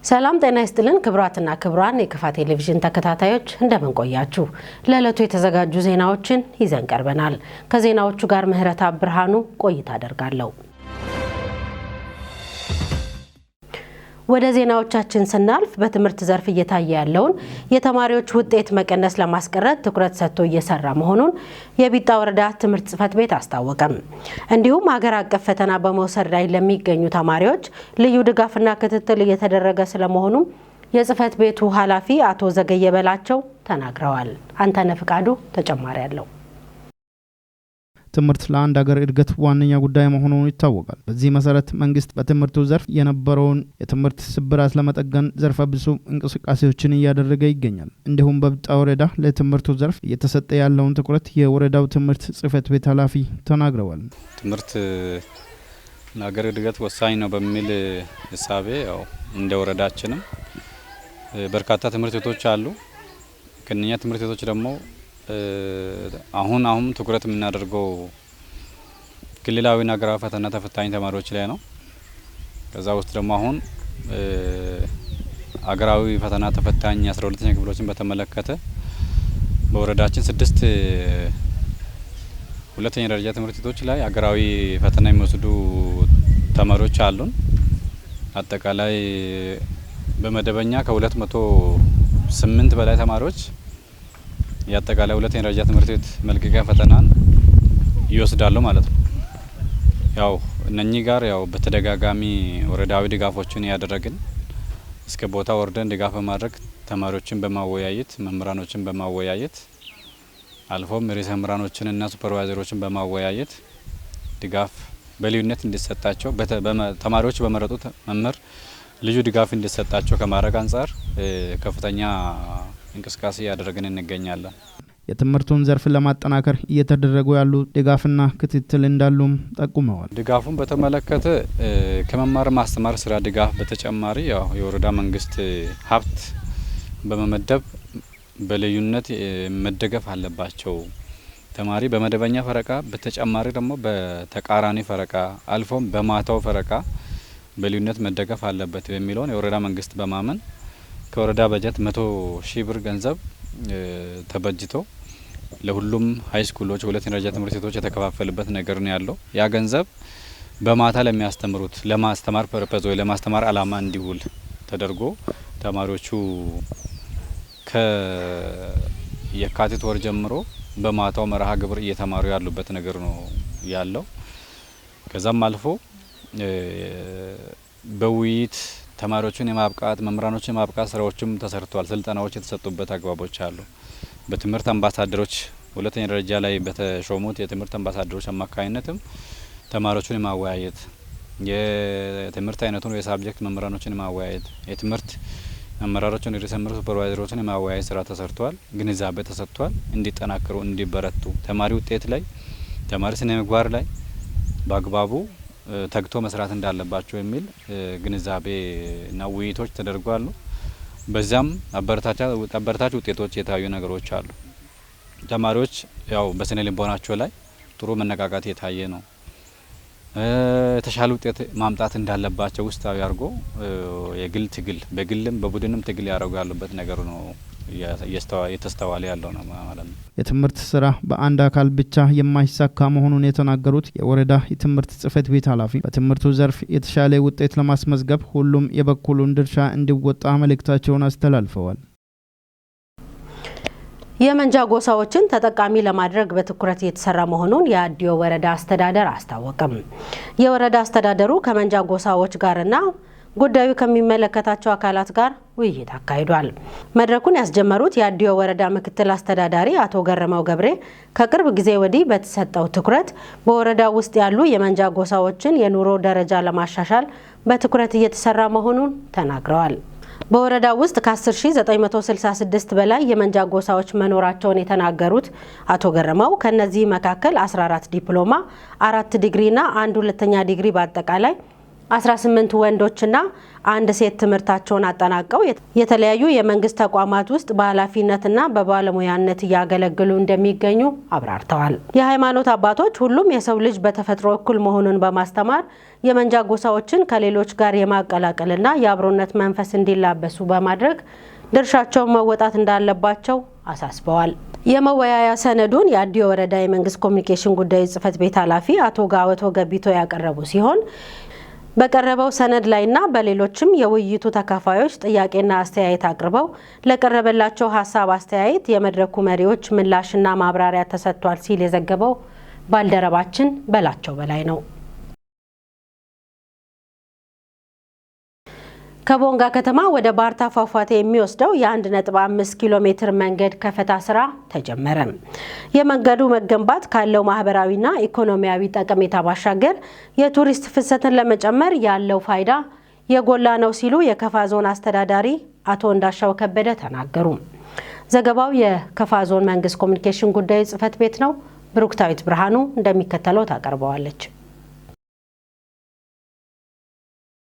ሰላም ጤና ይስጥልን ክቡራትና ክቡራን የክፋ ቴሌቪዥን ተከታታዮች፣ እንደምን ቆያችሁ? ለዕለቱ የተዘጋጁ ዜናዎችን ይዘን ቀርበናል። ከዜናዎቹ ጋር ምህረት ብርሃኑ ቆይታ አደርጋለሁ። ወደ ዜናዎቻችን ስናልፍ፣ በትምህርት ዘርፍ እየታየ ያለውን የተማሪዎች ውጤት መቀነስ ለማስቀረት ትኩረት ሰጥቶ እየሰራ መሆኑን የቢጣ ወረዳ ትምህርት ጽሕፈት ቤት አስታወቀም። እንዲሁም ሀገር አቀፍ ፈተና በመውሰድ ላይ ለሚገኙ ተማሪዎች ልዩ ድጋፍና ክትትል እየተደረገ ስለመሆኑም የጽሕፈት ቤቱ ኃላፊ አቶ ዘገየ በላቸው ተናግረዋል። አንተነህ ፍቃዱ ተጨማሪ አለው። ትምህርት ለአንድ ሀገር እድገት ዋነኛ ጉዳይ መሆኑ ይታወቃል። በዚህ መሰረት መንግስት በትምህርቱ ዘርፍ የነበረውን የትምህርት ስብራት ለመጠገን ዘርፈ ብዙ እንቅስቃሴዎችን እያደረገ ይገኛል። እንዲሁም በብጣ ወረዳ ለትምህርቱ ዘርፍ እየተሰጠ ያለውን ትኩረት የወረዳው ትምህርት ጽሕፈት ቤት ኃላፊ ተናግረዋል። ትምህርት ለሀገር እድገት ወሳኝ ነው በሚል እሳቤ ያው እንደ ወረዳችንም በርካታ ትምህርት ቤቶች አሉ። ከእነኛ ትምህርት ቤቶች ደግሞ አሁን አሁን ትኩረት የምናደርገው ክልላዊና ሀገራዊ ፈተና ተፈታኝ ተማሪዎች ላይ ነው። ከዛ ውስጥ ደግሞ አሁን ሀገራዊ ፈተና ተፈታኝ 12ኛ ክፍሎችን በተመለከተ በወረዳችን 6 ሁለተኛ ደረጃ ትምህርት ቤቶች ላይ ሀገራዊ ፈተና የሚወስዱ ተማሪዎች አሉን። አጠቃላይ በመደበኛ ከ208 በላይ ተማሪዎች የአጠቃላይ ሁለተኛ ደረጃ ትምህርት ቤት መልቀቂያ ፈተናን ይወስዳሉ ማለት ነው። ያው እነኚህ ጋር ያው በተደጋጋሚ ወረዳዊ ድጋፎችን ያደረግን፣ እስከ ቦታ ወርደን ድጋፍ በማድረግ፣ ተማሪዎችን በማወያየት፣ መምህራኖችን በማወያየት፣ አልፎም ርዕሰ መምህራኖችንና ሱፐርቫይዘሮችን በማወያየት ድጋፍ በልዩነት እንዲሰጣቸው፣ ተማሪዎች በመረጡት መምህር ልዩ ድጋፍ እንዲሰጣቸው ከማድረግ አንጻር ከፍተኛ እንቅስቃሴ እያደረግን እንገኛለን። የትምህርቱን ዘርፍ ለማጠናከር እየተደረጉ ያሉ ድጋፍና ክትትል እንዳሉም ጠቁመዋል። ድጋፉን በተመለከተ ከመማር ማስተማር ስራ ድጋፍ በተጨማሪ ያው የወረዳ መንግስት ሀብት በመመደብ በልዩነት መደገፍ አለባቸው። ተማሪ በመደበኛ ፈረቃ በተጨማሪ ደግሞ በተቃራኒ ፈረቃ፣ አልፎም በማታው ፈረቃ በልዩነት መደገፍ አለበት የሚለውን የወረዳ መንግስት በማመን ከወረዳ በጀት 100,000 ብር ገንዘብ ተበጅቶ ለሁሉም high school ኦች፣ ሁለተኛ ደረጃ ትምህርት ቤቶች የተከፋፈለበት ነገር ነው ያለው። ያ ገንዘብ በማታ ለሚያስተምሩት ለማስተማር purpose ወይ ለማስተማር አላማ እንዲውል ተደርጎ ተማሪዎቹ ከየካቲት ወር ጀምሮ በማታው መርሃ ግብር እየተማሩ ያሉበት ነገር ነው ያለው። ከዛም አልፎ በውይይት ተማሪዎችን የማብቃት፣ መምህራኖችን የማብቃት ስራዎችም ተሰርተዋል። ስልጠናዎች የተሰጡበት አግባቦች አሉ። በትምህርት አምባሳደሮች፣ ሁለተኛ ደረጃ ላይ በተሾሙት የትምህርት አምባሳደሮች አማካኝነትም ተማሪዎቹን የማወያየት፣ የትምህርት አይነቱን የ subject መምህራኖችን የማወያየት፣ የትምህርት አመራሮችን፣ ርዕሰ መምህር፣ ሱፐርቫይዘሮችን የማወያየት ስራ ተሰርቷል። ግንዛቤ ተሰጥቷል። እንዲጠናክሩ፣ እንዲበረቱ፣ ተማሪ ውጤት ላይ፣ ተማሪ ስነ ምግባር ላይ በአግባቡ ተግቶ መስራት እንዳለባቸው የሚል ግንዛቤና ውይይቶች ተደርጓሉ። በዚያም አበረታች ውጤቶች የታዩ ነገሮች አሉ። ተማሪዎች ያው በስነ ልቦናቸው ላይ ጥሩ መነቃቃት የታየ ነው። የተሻለ ውጤት ማምጣት እንዳለባቸው ውስጣዊ አድርጎ የግል ትግል፣ በግልም በቡድንም ትግል ያደረጉ ያሉበት ነገር ነው እየተስተዋለ ያለው ነው ማለት ነው። የትምህርት ስራ በአንድ አካል ብቻ የማይሳካ መሆኑን የተናገሩት የወረዳ የትምህርት ጽሕፈት ቤት ኃላፊ፣ በትምህርቱ ዘርፍ የተሻለ ውጤት ለማስመዝገብ ሁሉም የበኩሉን ድርሻ እንዲወጣ መልእክታቸውን አስተላልፈዋል። የመንጃ ጎሳዎችን ተጠቃሚ ለማድረግ በትኩረት እየተሰራ መሆኑን የአዲዮ ወረዳ አስተዳደር አስታወቀም። የወረዳ አስተዳደሩ ከመንጃ ጎሳዎች ጋርና ጉዳዩ ከሚመለከታቸው አካላት ጋር ውይይት አካሂዷል። መድረኩን ያስጀመሩት የአዲዮ ወረዳ ምክትል አስተዳዳሪ አቶ ገረመው ገብሬ፣ ከቅርብ ጊዜ ወዲህ በተሰጠው ትኩረት በወረዳው ውስጥ ያሉ የመንጃ ጎሳዎችን የኑሮ ደረጃ ለማሻሻል በትኩረት እየተሰራ መሆኑን ተናግረዋል። በወረዳው ውስጥ ከ10,966 በላይ የመንጃ ጎሳዎች መኖራቸውን የተናገሩት አቶ ገረመው፣ ከነዚህ መካከል 14 ዲፕሎማ፣ 4 ዲግሪና አንድ ሁለተኛ ዲግሪ በአጠቃላይ 18 ወንዶችና 1 ሴት ትምህርታቸውን አጠናቀው የተለያዩ የመንግስት ተቋማት ውስጥ በኃላፊነትና በባለሙያነት እያገለገሉ እንደሚገኙ አብራርተዋል። የሃይማኖት አባቶች ሁሉም የሰው ልጅ በተፈጥሮ እኩል መሆኑን በማስተማር የመንጃ ጎሳዎችን ከሌሎች ጋር የማቀላቀልና የአብሮነት መንፈስ እንዲላበሱ በማድረግ ድርሻቸውን መወጣት እንዳለባቸው አሳስበዋል። የመወያያ ሰነዱን የአዲዮ ወረዳ የመንግስት ኮሚኒኬሽን ጉዳዮች ጽሕፈት ቤት ኃላፊ አቶ ጋወቶ ገቢቶ ያቀረቡ ሲሆን በቀረበው ሰነድ ላይና በሌሎችም የውይይቱ ተካፋዮች ጥያቄና አስተያየት አቅርበው ለቀረበላቸው ሀሳብ አስተያየት የመድረኩ መሪዎች ምላሽና ማብራሪያ ተሰጥቷል ሲል የዘገበው ባልደረባችን በላቸው በላይ ነው። ከቦንጋ ከተማ ወደ ባርታ ፏፏቴ የሚወስደው የ1.5 ኪሎ ሜትር መንገድ ከፈታ ስራ ተጀመረ። የመንገዱ መገንባት ካለው ማህበራዊና ኢኮኖሚያዊ ጠቀሜታ ባሻገር የቱሪስት ፍሰትን ለመጨመር ያለው ፋይዳ የጎላ ነው ሲሉ የከፋ ዞን አስተዳዳሪ አቶ እንዳሻው ከበደ ተናገሩ። ዘገባው የከፋ ዞን መንግስት ኮሚኒኬሽን ጉዳዮች ጽሕፈት ቤት ነው። ብሩክታዊት ብርሃኑ እንደሚከተለው ታቀርበዋለች።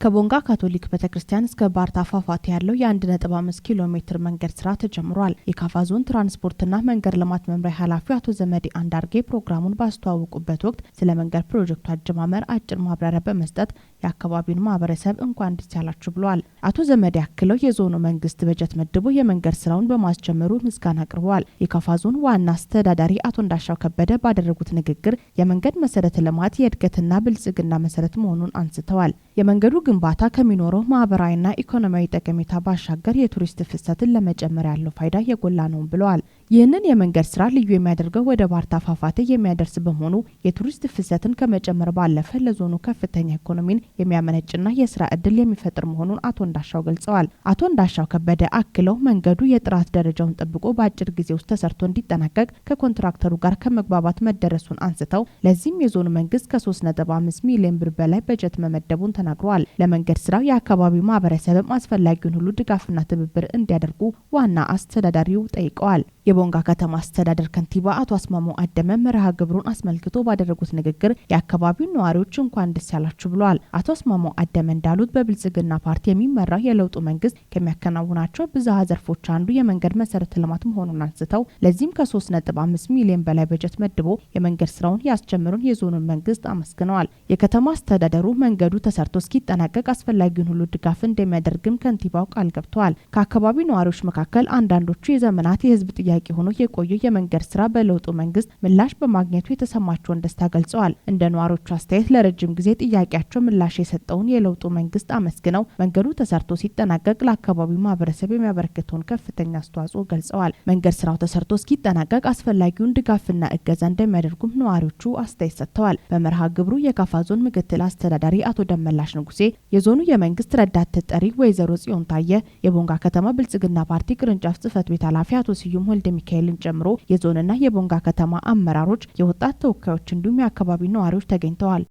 ከቦንጋ ካቶሊክ ቤተክርስቲያን እስከ ባርታ ፏፏቴ ያለው የ1.5 ኪሎ ሜትር መንገድ ስራ ተጀምሯል። የካፋ ዞን ትራንስፖርትና መንገድ ልማት መምሪያ ኃላፊው አቶ ዘመዴ አንዳርጌ ፕሮግራሙን ባስተዋወቁበት ወቅት ስለ መንገድ ፕሮጀክቱ አጀማመር አጭር ማብራሪያ በመስጠት የአካባቢውን ማህበረሰብ እንኳን ደስ ያላችሁ ብለዋል። አቶ ዘመዴ አክለው የዞኑ መንግስት በጀት መድቦ የመንገድ ስራውን በማስጀመሩ ምስጋና አቅርበዋል። የካፋ ዞን ዋና አስተዳዳሪ አቶ እንዳሻው ከበደ ባደረጉት ንግግር የመንገድ መሰረተ ልማት የእድገትና ብልጽግና መሰረት መሆኑን አንስተዋል። የመንገዱ ግንባታ ከሚኖረው ማህበራዊና ኢኮኖሚያዊ ጠቀሜታ ባሻገር የቱሪስት ፍሰትን ለመጨመር ያለው ፋይዳ የጎላ ነው ብለዋል። ይህንን የመንገድ ስራ ልዩ የሚያደርገው ወደ ባርታ ፏፏቴ የሚያደርስ በመሆኑ የቱሪስት ፍሰትን ከመጨመር ባለፈ ለዞኑ ከፍተኛ ኢኮኖሚን የሚያመነጭና የስራ እድል የሚፈጥር መሆኑን አቶ እንዳሻው ገልጸዋል። አቶ እንዳሻው ከበደ አክለው መንገዱ የጥራት ደረጃውን ጠብቆ በአጭር ጊዜ ውስጥ ተሰርቶ እንዲጠናቀቅ ከኮንትራክተሩ ጋር ከመግባባት መደረሱን አንስተው ለዚህም የዞኑ መንግስት ከ3.5 ሚሊዮን ብር በላይ በጀት መመደቡን ተናግረዋል። ለመንገድ ስራው የአካባቢው ማህበረሰብም አስፈላጊውን ሁሉ ድጋፍና ትብብር እንዲያደርጉ ዋና አስተዳዳሪው ጠይቀዋል። የቦንጋ ከተማ አስተዳደር ከንቲባ አቶ አስማማው አደመ መርሃ ግብሩን አስመልክቶ ባደረጉት ንግግር የአካባቢውን ነዋሪዎች እንኳን ደስ ያላችሁ ብለዋል። አቶ አስማማው አደመ እንዳሉት በብልጽግና ፓርቲ የሚመራው የለውጡ መንግስት ከሚያከናውናቸው ብዝሃ ዘርፎች አንዱ የመንገድ መሰረተ ልማት መሆኑን አንስተው ለዚህም ከ3.5 ሚሊዮን በላይ በጀት መድቦ የመንገድ ስራውን ያስጀመሩን የዞኑን መንግስት አመስግነዋል። የከተማ አስተዳደሩ መንገዱ ተሰርቶ እስኪጠናቀቅ አስፈላጊውን ሁሉ ድጋፍ እንደሚያደርግም ከንቲባው ቃል ገብተዋል። ከአካባቢው ነዋሪዎች መካከል አንዳንዶቹ የዘመናት የህዝብ ጥያቄ ሆኖ የቆየ የመንገድ ስራ በለውጡ መንግስት ምላሽ በማግኘቱ የተሰማቸውን ደስታ ገልጸዋል። እንደ ነዋሪዎቹ አስተያየት ለረጅም ጊዜ ጥያቄያቸው ምላሽ የሰጠውን የለውጡ መንግስት አመስግነው መንገዱ ተሰርቶ ሲጠናቀቅ ለአካባቢው ማህበረሰብ የሚያበረክተውን ከፍተኛ አስተዋጽኦ ገልጸዋል። መንገድ ስራው ተሰርቶ እስኪጠናቀቅ አስፈላጊውን ድጋፍና እገዛ እንደሚያደርጉም ነዋሪዎቹ አስተያየት ሰጥተዋል። በመርሃ ግብሩ የካፋ ዞን ምክትል አስተዳዳሪ አቶ ደመላሽ ንጉሴ፣ የዞኑ የመንግስት ረዳት ተጠሪ ወይዘሮ ጽዮን ታየ፣ የቦንጋ ከተማ ብልጽግና ፓርቲ ቅርንጫፍ ጽህፈት ቤት ኃላፊ አቶ ስዩም ወልደ ሚካኤልን ጨምሮ የዞንና የቦንጋ ከተማ አመራሮች፣ የወጣት ተወካዮች እንዲሁም የአካባቢው ነዋሪዎች ተገኝተዋል።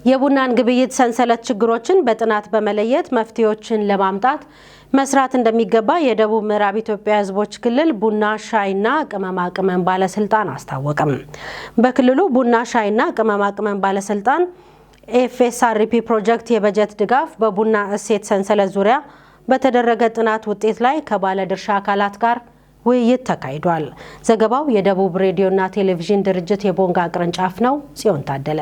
የቡናን ግብይት ሰንሰለት ችግሮችን በጥናት በመለየት መፍትሄዎችን ለማምጣት መስራት እንደሚገባ የደቡብ ምዕራብ ኢትዮጵያ ሕዝቦች ክልል ቡና ሻይና ቅመማ ቅመም ባለስልጣን አስታወቀም። በክልሉ ቡና ሻይና ቅመማ ቅመም ባለስልጣን FSRP ፕሮጀክት የበጀት ድጋፍ በቡና እሴት ሰንሰለት ዙሪያ በተደረገ ጥናት ውጤት ላይ ከባለድርሻ አካላት ጋር ውይይት ተካሂዷል። ዘገባው የደቡብ ሬዲዮና ቴሌቪዥን ድርጅት የቦንጋ ቅርንጫፍ ነው። ጽዮን ታደለ።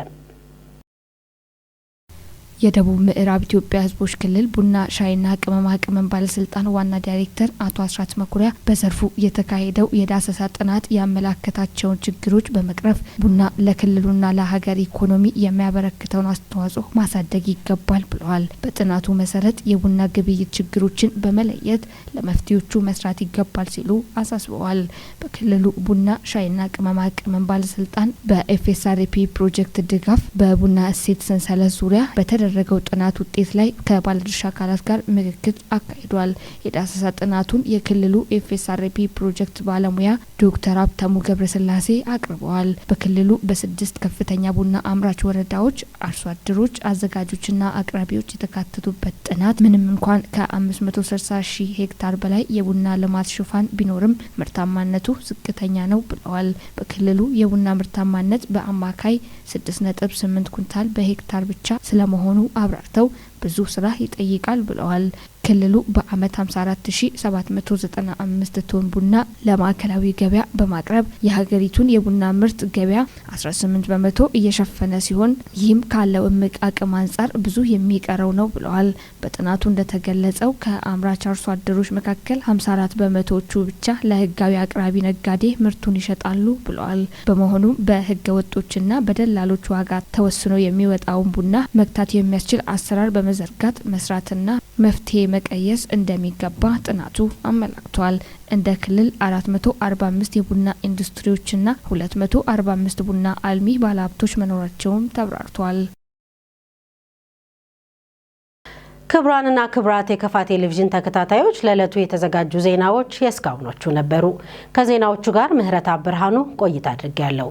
የደቡብ ምዕራብ ኢትዮጵያ ሕዝቦች ክልል ቡና ሻይና ቅመማ ቅመም ባለስልጣን ዋና ዳይሬክተር አቶ አስራት መኩሪያ በዘርፉ የተካሄደው የዳሰሳ ጥናት ያመላከታቸውን ችግሮች በመቅረፍ ቡና ለክልሉና ለሀገር ኢኮኖሚ የሚያበረክተውን አስተዋጽኦ ማሳደግ ይገባል ብለዋል። በጥናቱ መሰረት የቡና ግብይት ችግሮችን በመለየት ለመፍትሄዎቹ መስራት ይገባል ሲሉ አሳስበዋል። በክልሉ ቡና ሻይና ቅመማ ቅመም ባለስልጣን በ FSRP ፕሮጀክት ድጋፍ በቡና እሴት ሰንሰለት ዙሪያ በተደረገው በተደረገው ጥናት ውጤት ላይ ከባለድርሻ አካላት ጋር ምክክር አካሂዷል። የዳሰሳ ጥናቱን የክልሉ ኤፍኤስአርፒ ፕሮጀክት ባለሙያ ዶክተር ሀብታሙ ገብረስላሴ አቅርበዋል። በክልሉ በ6 ከፍተኛ ቡና አምራች ወረዳዎች አርሶ አደሮች፣ አዘጋጆችና አቅራቢዎች የተካተቱበት ጥናት ምንም እንኳን ከ560 ሺህ ሄክታር በላይ የቡና ልማት ሽፋን ቢኖርም ምርታማነቱ ዝቅተኛ ነው ብለዋል። በክልሉ የቡና ምርታማነት በአማካይ 6.8 ኩንታል በሄክታር ብቻ ስለመሆኑ አብራርተው ብዙ ስራ ይጠይቃል ብለዋል። ክልሉ በአመት 54795 ቶን ቡና ለማዕከላዊ ገበያ በማቅረብ የሀገሪቱን የቡና ምርት ገበያ 18% እየሸፈነ ሲሆን ይህም ካለው እምቅ አቅም አንጻር ብዙ የሚቀረው ነው ብለዋል። በጥናቱ እንደተገለጸው ከአምራች አርሶ አደሮች መካከል 54%ዎቹ ብቻ ለህጋዊ አቅራቢ ነጋዴ ምርቱን ይሸጣሉ ብለዋል። በመሆኑም በህገ ወጦችና በደላሎች ዋጋ ተወስኖ የሚወጣውን ቡና መግታት የሚያስችል አሰራር በመዘርጋት መስራትና መፍትሄ መቀየስ እንደሚገባ ጥናቱ አመላክቷል። እንደ ክልል 445 የቡና ኢንዱስትሪዎችና 245 ቡና አልሚ ባለሀብቶች መኖራቸውም ተብራርቷል። ክቡራንና ክቡራት የከፋ ቴሌቪዥን ተከታታዮች፣ ለዕለቱ የተዘጋጁ ዜናዎች የእስካሁኖቹ ነበሩ። ከዜናዎቹ ጋር ምህረት ብርሃኑ ቆይታ አድርጌያለሁ።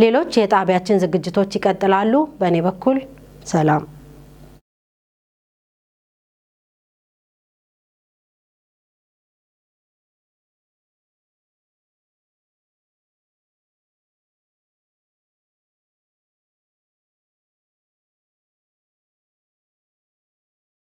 ሌሎች የጣቢያችን ዝግጅቶች ይቀጥላሉ። በእኔ በኩል ሰላም።